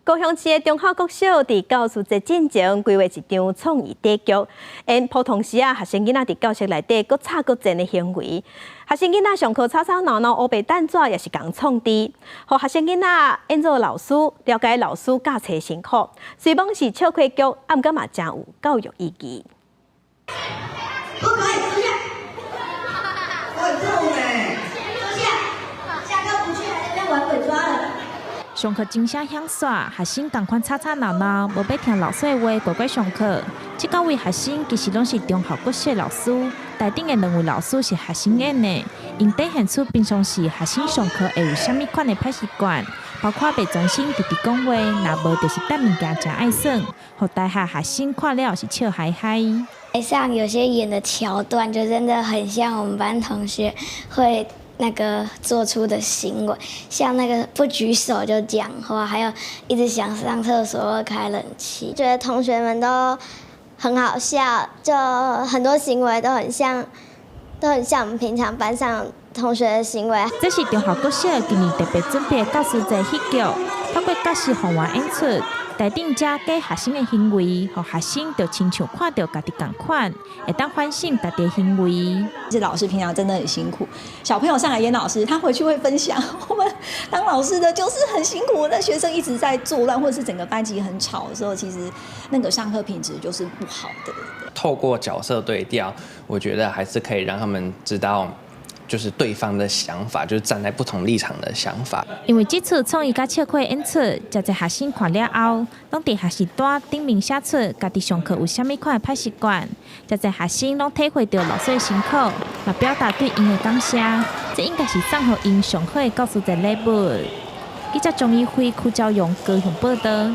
高雄市的忠孝國小佇教師節進前規劃一場創意短劇，演普通時仔學生囡仔佇教室內底閣吵閣戰的行為。學生囡仔上課吵吵鬧鬧，烏白擲紙也是共創治，予學生囡仔演做老師，了解老師教冊辛苦。雖罔是笑詼劇，啊毋過嘛誠有教育意義。不可以坐下。會痛呢。坐下，下課不去還在那邊玩鬼抓人。上課鐘聲響煞，學生仝款吵吵鬧鬧，無欲聽老師的話，乖乖上課。這九位學生其實攏是忠孝國小老師，台頂的兩位老師是學生演的，𪜶展現出平常時學生上課會有啥物款的歹習慣，包括袂專心直直講話，若無就是擲物件誠愛耍，予台下學生看了是笑嗨嗨。像有些演的橋段，就真的很像我們班同學會那個做出的行為，像那個不舉手就講話，還有一直想上廁所或開冷氣。覺得同學們都很好笑，就很多行為都很像，都很像我們平常班上同學的行為。這是忠孝國小今年特別準備的教師節戲劇，透過角色還原演出，台頂遮假學生的行為，予學生就親像看著家己仝款，會當反省家己的行為。這老師平常真的很辛苦，小朋友上來演老師，他回去會分享，我們當老師的就是很辛苦，那學生一直在作亂，或者是整個班級很吵的時候，其實那個上課品質就是不好的。透過角色對調，我覺得還是可以讓他們知道，就是對方的想法，就是站在不同立場的想法。因為這次創意佮笑詼演出，誠濟學生看了後，攏佇學習單頂面寫出家己上課有啥物款的歹習慣，誠濟學生攏體會著老師的辛苦，嘛表達對𪜶的感謝。這應該是送予𪜶上好的教師節禮物。記者鍾一輝、柯昭勇高雄報導。